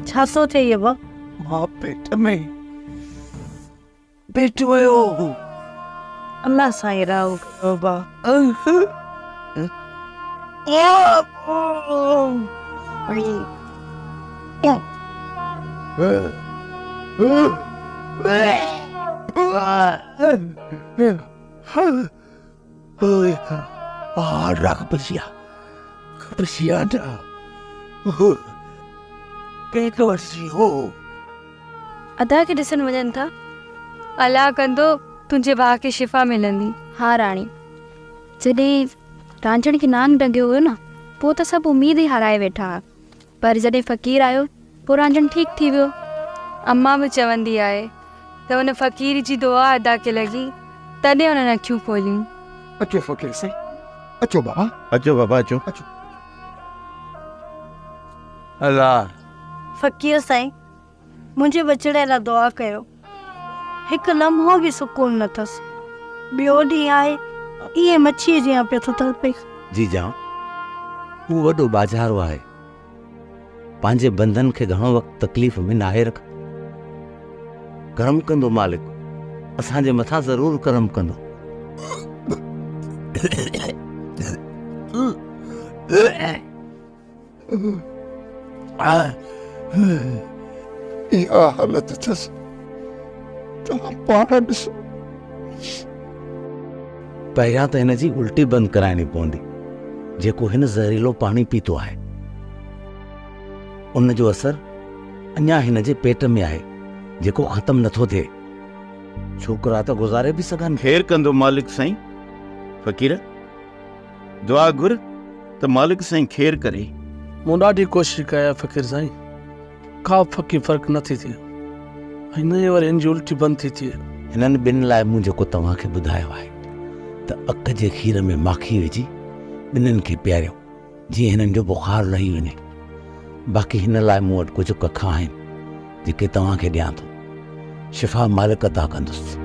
ڇا ٿو ٿئي ابا؟ مان پيٽ ۾ پيٽ ويو. الله سائين راهو ڪيو ابا. ادا کي ڏسڻ وڃن ٿا. الله ڪندو تنهنجي ڀاء کي شفا ملندي. ها راڻي، جڏهن رانجهڻ کي نانگ ڏنگيو هيو نه، پوء ته سڀ اميد ئي هارائي ويٺا ها. پر جڏهن فقير آيو، پوء رانجهڻ ٺيڪ ٿي ويو. امان به چوندي آهي ته ان فقير جي دعا ادا کي لڳي، تڏهن انهن اکيون کوليون. اچو فقير سائين، اچو بابا. اچو بابا اچو. اچو. الله. فقير سائين، منهنجي ٻچڙي لاء دعا ڪيو. هڪ لمحو به سڪون نه اٿس. ٻيو ڏينهن آهي، ائين مڇيء جيان پيو ٿو تڙپي. جيجان، هو وڏو ٻاجهارو آهي. پنهنجي بندن کي گهڻو وقت تڪليف ۾ ناهي رکندو. ڪرم ڪندو مالڪ، اسان جي مٿان ضرور ڪرم ڪندو. اها حالت اٿس، توهان پاڻ ڏسو. پهريان ته هن جي الٽي بند ڪرائڻي پوندي، جيڪو هن زهريلو پاڻي پيتو آهي. ان جو اثر اڃا هن جي پيٽ ۾ آهي، جيڪو ختم نٿو ٿئي. ڇوڪرا ته گذاري به سگهن. خير ڪندو مالڪ سائين. فقير! دعا گهر ته مالڪ سائين خير ڪري. مون ڏاڍي ڪوشش ڪئي آهي فقير سائين، ڪا به ڦڪي فرق نه ٿي ٿئي ۽ نه ئي وري هن جي الٽي بند ٿي ٿئي. هنن ٻن لاء مون جيڪو توهان کي ٻڌايو آهي ته اڪ جي کير ۾ ماکي وجهي ٻنهين کي پياريو جيئن هنن جو بخار لهي وڃي. باقي هن لاء مون وٽ ڪجهه ڪک آهن جيڪي توهان کي ڏيان ٿو. شفا مالڪ عطا ڪندس.